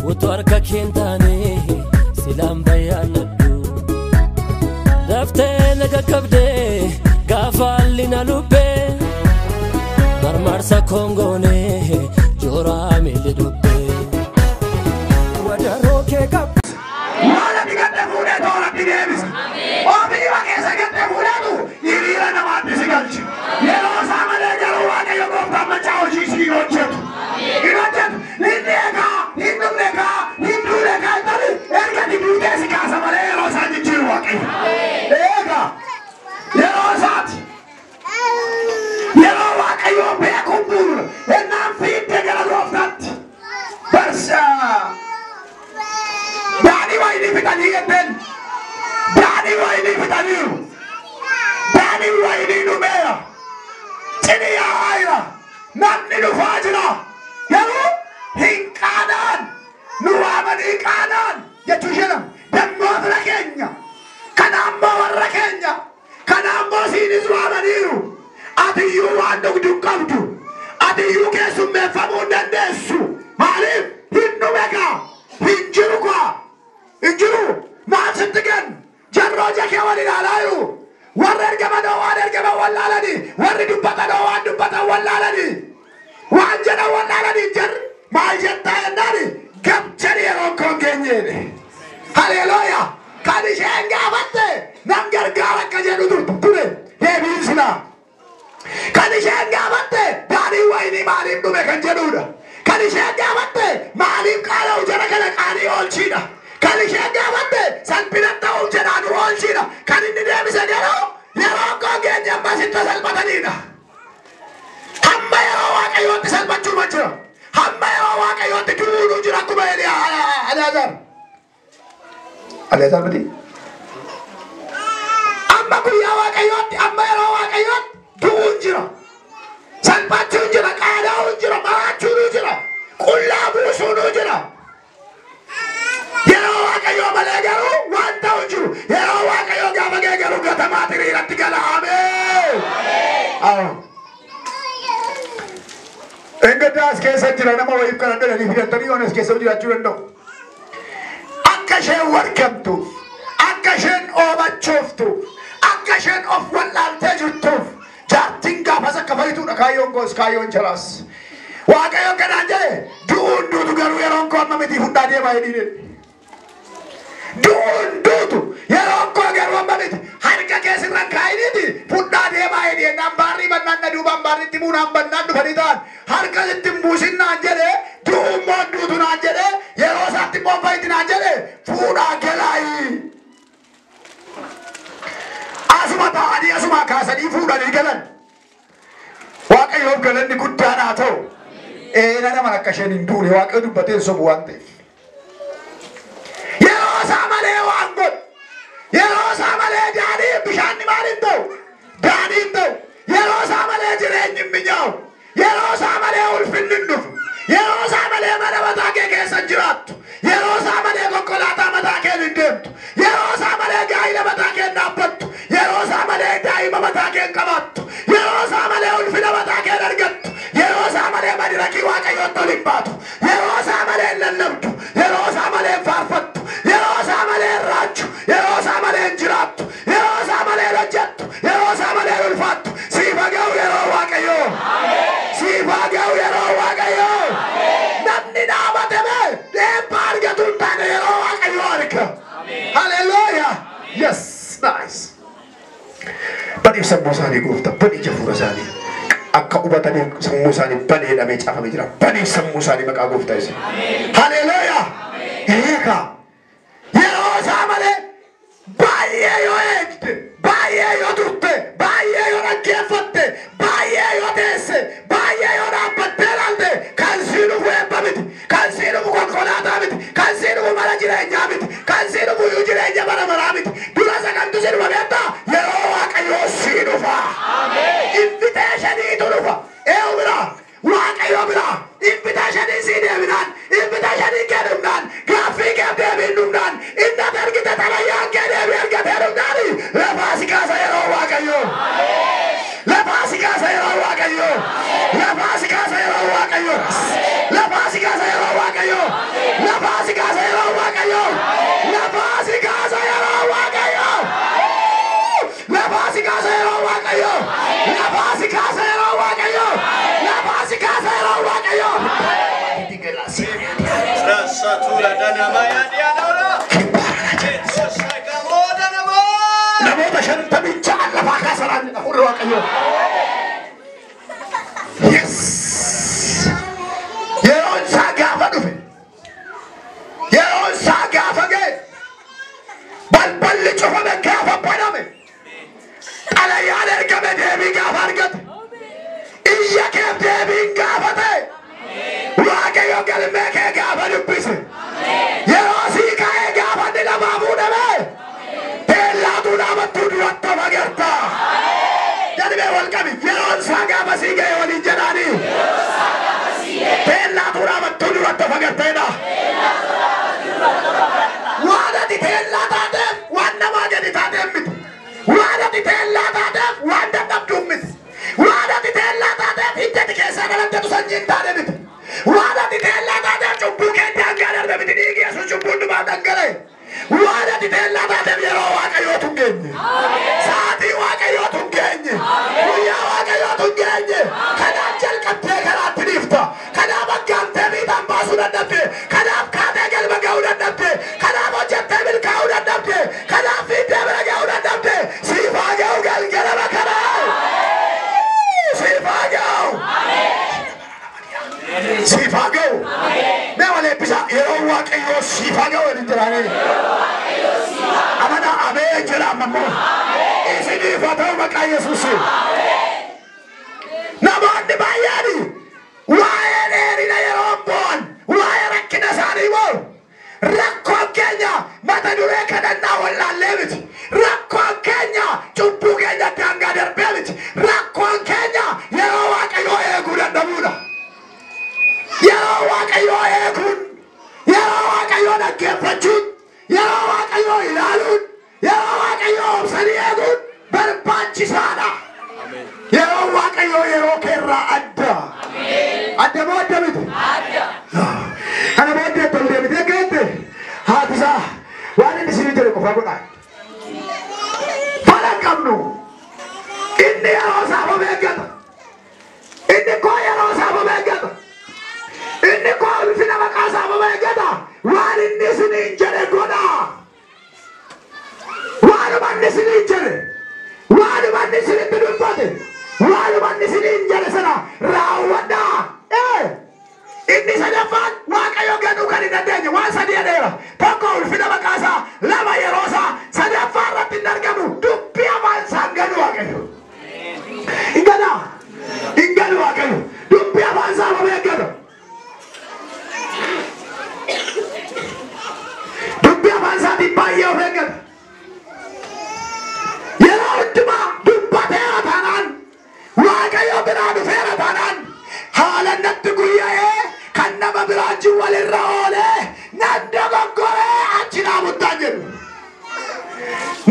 Utuu harka kee hin taane silaan bayyaanadhu. Daftee na qaqqabdee gaafa haalli na lubbee marmarsa kongoonee jooraa miilli dubbee. Wadaroo kee qabu. Maal ati gadda fuudhee tooratti deebisa. Ofii keessa gadda fuudheetu hiriira namaatti si galcha. Yeroo isaa malee garuu Waaqayyo gooftaan macaa hojii si hin hojjetu. Hin hojjetu. Inni egaa hin dhumne kaa hin duune kaa hin taane erga ati duutee si kaasa malee yeroo isaa jijjiiru Waaqayyo. Eegaa yeroo isaati. Yeroo Waaqayyo beekuun bu'uura. Ennaan fiiddee gara gooftaatti. Barsaa. Daadhii wayinii fixanii jetteen. Daadhii wayinii fixaniiru. Daadhii wayinii dhumeera. Cini yaa'aa jira. Namni dhufaa jira. Garuu hin qaanaan. Nu waamanii qaanaan jechuu ishee lama. Dammoo fira keenya. Kana ammoo warra keenya. Kana ammoo siinis waamaniiru. Ati iyyuu waan dhugdu hin qabdu. Ati iyyuu keessummeeffamuu hin dandeessu. Maaliif? Hin dhume kaa. Hin jiru kaa. Hin jiru. Maal sitti kennu? Jarroo jakee wal ilaalaa jiru. Warri ergamanoo waan ergaman wallaalanii. Warri dubbatanoo waan dubbatan wallaalanii. Waan jedhan wallaalanii jarri. Maal jettaa jennaani? Gab jedhi yeroon koo hin geenyeedhe. Haleluuyaa. Kan isheen gaafatte nan gargaara akka jedhu ture deebiin silaa. Kan isheen gaafatte daadhiin wayinii maaliif dhume kan jedhudha. Kan isheen gaafatte maaliif qaala'u jara kana qaanii oolchiidha. Kan isheen gaafatte salphina ta'uuf jedhaa nu oolchiidha. Kan inni deebise garuu yeroo koo geenye ammas itti salphatanidha. Hamma yeroo Waaqayyootti salphachuuma jira. Hamma yeroo Waaqayyootti du'uunu jira akkuma Eliyaazar. Eliyaazar miti. Amma guyyaa Waaqayyootti amma yeroo Waaqayyootti du'uun jira. Salphachuun jira, qaana'uun jira, maraachuun jira, qullaa buusuun jira. Yeroo Waaqayyoo malee garuu waan ta'u hin jiru. Yeroo Waaqayyoo gaafa ga'e garuu gatamaa xiriiratti gala. Ameen. Engaddaa as keessa jira nama wayiif kan dhadhanii fidatanii yoon as keessa jiraachuu danda'u. Akka isheen wargamtuuf, akka isheen oomachooftuuf, akka isheen of wallaaltee jirtuuf jaartiin gaafas akka fayyituudha kaayyoon koos kaayyoon jaraas. Waaqayyoon kanaan jedhe du'uun duutu garuu yeroon koo amma miti fudhaa deemaa jedhiin. Du'uun duutu yeroon koo garuu amma miti harka keessirra kaayiniiti fudhaa deemaa jedhi jennaan baarrii bannaan na duubaan baarritti buunaan bannaan dhufanii ta'an harka sitti hin buusin naan jedhe du'uun moo duutu naan jedhe yeroo isaatti immoo fayyiti naan jedhe fuudhaa galaayi. Asuma taa'anii asuma kaasanii fuudhanii galan. Waaqayyoof galanni guddaan haa ta'u. Ee nama akka isheen hin duune Waaqayyo dubbatee hin sobu waan ta'eef. Yeroo isaa malee waan godhu. Yeroo isaa malee daadhii bishaan maal hin ta'u? Daadhii hin ta'u. Yeroo isaa malee jireenyi hin mi'aawu. Yeroo isaa malee ulfinni hin dhufu. Yeroo isaa malee mana mataa kee keessa hin jiraattu. Yeroo isaa malee konkolaataa mataa kee hin deemtu. Yeroo isaa malee gaa'ila mataa kee hin dhaabbattu. Yeroo isaa malee daa'ima mataa kee hin qabaattu. Yeroo isaa malee ulfina mataa kee hin argattu. Yeroo isaa malee madirakii Waaqayyootti ol hin baatu. Yeroo isaa malee hin lallabdu. Yeroo isaa malee hin faarfattu. Yeroo isaa malee hin raachu. Yeroo isaa malee hin jiraattu. Yeroo isaa malee hin hojjettu. Yeroo isaa malee hin ulfaattu. Siif haa ga'u yeroo Waaqayyoo. Siif haa ga'u yeroo Waaqayyoo. Namni dhaabate mee eebba argatu hin taane yeroo Waaqayyoo arga. Haleluuyaa. Yes, nice. Baniif sammuu isaanii gooftaa, banii jafuura isaanii. Akka hubataniif sammuu isaanii banee hidhamee caafamee jira. Baniif sammuu isaanii maqaa gooftaa isa. Haleluuyaa. Eegaa. Yeroo isaa malee baay'ee yoo eegde, baay'ee yoo turte, baay'ee yoo dhaggeeffatte, baay'ee yoo teesse, baay'ee yoo dhaabbattee ilaalte kan sii dhufu eebba miti, kan sii dhufu konkolaataa miti, kan sii dhufu mana jireenyaa miti, kan sii dhufu iyyuu jireenya bara baraa miti. Dura isa kamtu si dhufa beektaa? Yeroo Waaqayyoo sii dhufa. Invitationiitu dhufa. Eenyu biraa? Waaqayyo biraa. Invitationii sii deebinaan, invitationii kee dhufnaan, gaaffii kee deebiin dhufnaan, inni ati argite xalayyaan kee deebii argatee dhufnaan lafaa si kaasa yeroo Waaqayyoo. Lafaa si kaasa yeroo Waaqayyoo. Lafaa si kaasa yeroo Waaqayyoo. Lafaa si kaasa yeroo Waaqayyoo. Lafaa Namoota 56 lafaa kaasanaan jedha hafuurri Waaqayyoo. Yes! Yeroon isaa gaafa dhufe, yeroon isaa gaafa ga'e, balballi cufame gaafa baname, xalayaan ergame deebii gaafa argate, iyya keef deebiin gaafa ta'e, Waaqayyo galmee kee gaafa dubbise, yeroo sii ka'ee gaafa inni lafaa fuudhame, teellaatu dhaabattuu duratti of agarta. Jedhame wal qabi. Yeroon isaa gaafa sii ga'e waliin jedhaanii. Teellaatu dhaabattuu duratti of agarteedha. Waan ati teellaa taateef waan namaa gadi taateef miti. Waan ati teellaa taateef waan dadhabduuf miti. Waan ati teellaa taateef hidda keessaa dhalattetu sanyii hin taane miti. Waan ati teellaa taateef cubbuu kee daangaa darbe miti. Dhiigi Yesuus cubbuu hundumaaf dhangala'e. Waan ati teellaa taateef yeroo Waaqayyootu hin geenye. Sa'aatii Waaqayyootu hin geenye. Guyyaa Waaqayyootu hin geenye. Kanaaf jalqabdee karaatti dhiifta. Kanaaf aggaamtee miidhaan baasuu dadhabde. Kanaaf kaatee galma ga'uu dadhabde. Kanaaf hojjettee milkaa'uu dadhabde. Kanaaf fiiddee bira ga'uu dadhabde. Siif haa ga'u galgala kanaa. Siif haa ga'u. Siif haa ga'u. Mee wal eebbisaa. Yeroo Waaqayyoo siif haa ga'u waliin jiraanii. Amana ameen jedha amma immoo. Isiniif haa ta'u maqaa Yesuusiin. Namoonni baay'een waa'ee dheerina yeroo bo'an, waa'ee rakkina isaanii bo'u. Rakkoon keenya mata duree kadhannaa wallaallee miti. Rakkoon keenya cubbuu keenya daangaa darbee miti. Rakkoon keenya yeroo Waaqayyoo eeguu dadhabuudha. Yeroo Waaqayyoo eeguun, yeroo Waaqayyoo dhaggeeffachuun, yeroo Waaqayyoo ilaaluun, yeroo Waaqayyoo obsanii eeguun barbaachisaadha. Yeroo Waaqayyoo yeroo keerraa adda. Adda moo adda miti? Kana booddee tol deebitee geette haati isaa waan inni isinii jedhe qofa godhaa. Fala hin qabnu. Inni yeroo isaaf of eeggata. Inni koo yeroo isaaf of eeggata. Inni koo ulfina maqaa isaaf of eeggata. Waan inni isiniin jedhe godhaa. Waanuma inni isiniin jedhe, waanuma inni isinitti dubbate, waanuma inni isiniin jedhe sana raawwadhaa. Inni sadaffaan Waaqayyo ganuu kan hin dandeenye waan sadii jedheera. Tokko ulfina maqaa isaa, lama yeroo isaa, sadaffaa irratti hin argamu dubbii afaan isaan ganu Waaqayyo. Hin ganaa? Hin ganu Waaqayyo. Dubbii afaan isaa of eeggata. Dubbii afaan isaatiin baay'ee of eeggata. Yeroo hundumaa dubbateera taanaan, Waaqayyo biraa dhufeera taanaan, haala natti guyya'ee kan nama biraa wajjin walirra oolee nan dogoggoree achi dhaabuttaan jedhu.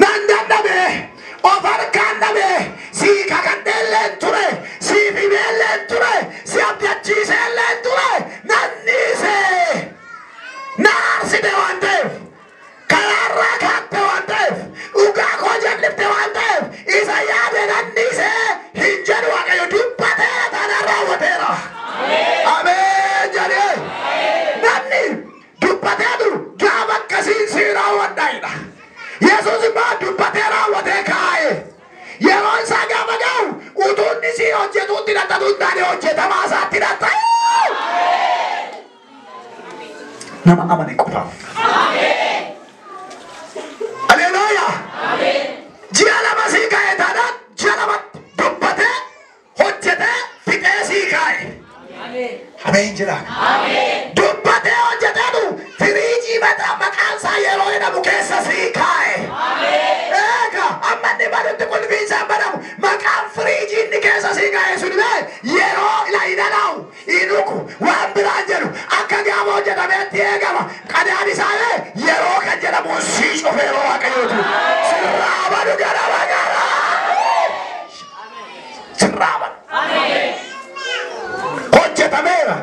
Nan dadhabee of harkaan dhabee sii kakadheelleen ture, siif himeelleen ture, si abdachiiseelleen ture, nan dhiisee. Na aarsite waan ta'eef, karaarraa kaatte waan ta'eef, dhugaa koo jal'ifte waan ta'eef, isa yaade nan dhiisee hin jedhu Waaqayyo dubbateera taanaan raawwateera. Ameen jedhee. Namni dubbateetu gaafa akkasiin sii raawwadhaa'edha. Yesuus immoo dubbatee raawwatee kaa'e. Yeroo isaa gaafa ga'u utuu inni sii hojjetuutti hidhatatu hin taane hojjetamaa isaatti hidhata. Nama amane qofaaf. Haleluuyaa. Ji'a 2 sii kaa'e taanaan ji'a 2tti dubbatee hojjetee fixee sii kaa'e. Ameen jedha. Dubbatee hojjeteetu firiijii mataa maqaan isaa yeroo jedhamu keessa sii kaa'e. Eega amma inni badutti qulfiin isaa hin banamu. Maqaan firiijii inni keessa sii kaa'e sun mee yeroo ila hin alaa'u, hin dhugu, waan biraan jedhu akka gaafa hojjetameetti eegama. Qadaan isaa mee yeroo kan jedhamu sii cufe yeroo Waaqayyooti. Sirraa badu ganama gara. Sirraa badu. Hojjetameera.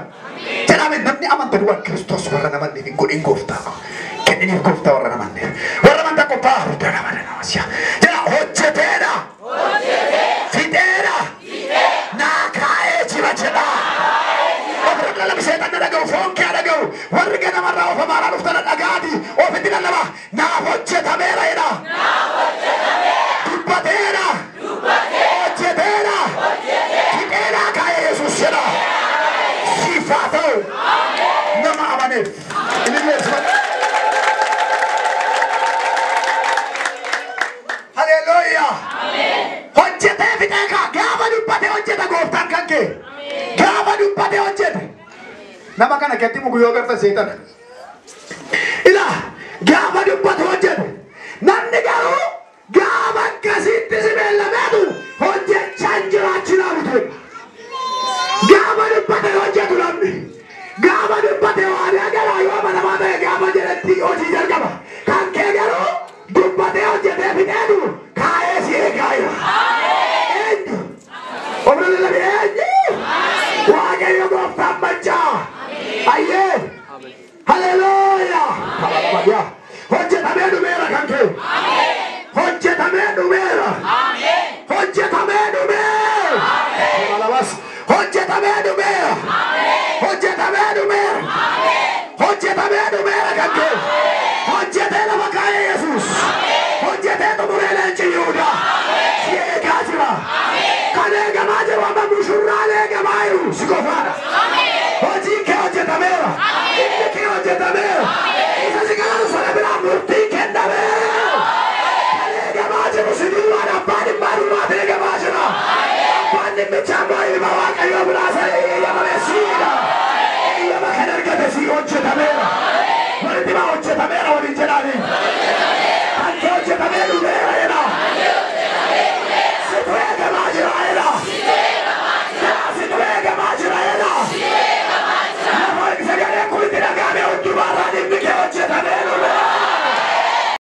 Jedhame namni amanta duwwaa Kiristoos warra namanneef hin godhin gooftaa. Kenniniif gooftaa warra namanneef. Warra amantaa qophaa'aa guddaa nama nama si'a. Jedha hojjeteera. Fixeera. Naa kaa'ee jira jedha. Ofirra lama seexanna dhaga'u, foon kee dhaga'u. Warri Erga namarraa of amaaraa dhuftana dhagaati ofitti lallaba. Naaf hojjetameera jedha. Dubbateera. Hojjeteera. Fixeera kaa'e Yesuus jedha. Siif haa ta'u. Nama amaneef. Inni dhiyeessu. Haleluuyaa. Hojjetee fixee kaa gaafa dubbatee hojjeta gooftaan kan kee. Gaafa dubbatee hojjete. Nama kana keetti mugu yoo gartan seetana. Ilaa gaafa dubbatu hojjete. Namni garuu gaafa akkasitti si beellameetu hojjechaa hin jiraachuu butu. Gaafa dubbate hojjetu namni. Gaafa dubbate waadaa galaa yoo amanamaa ta'e gaafa jedhetti hojii jalqaba. Kan kee garuu dubbatee hojjetee fixeetu kaa'ee si eegaa jira. Eenyu? Obbo Lallabii eenyu? Waaqayyo gooftaan maccaa. Ayyee. Haleluuyaa. Haleluuyaa. Hojjetamee dhumeera kan kee. Hojjetamee dhumeera. Hojjetamee dhumeera. Alabas. Hojjetamee dhumeera. Hojjetamee dhumeera. Hojjetamee dhumeera kan kee. Hojjetee lafa kaa'e Yesuus. Hojjetee xumuree leenci Yihudaa. Si eegaa jira. Kan eegamaa jiru amma mushurraan eegamaa jiru si qofaadha. Hojiin kee hojjetameera. Inni kee hojjetameera. Isa si garaaru sana biraa murtiin kennameera. Kan eegamaa jiru si duwwaan abbaan dhimmaa duwwaatu eegamaa jira. Abbaan dhimmichaa immoo ilma Waaqayyoo biraa sana eeyyamame siidha. Eeyyama kan argate si hojjetameera.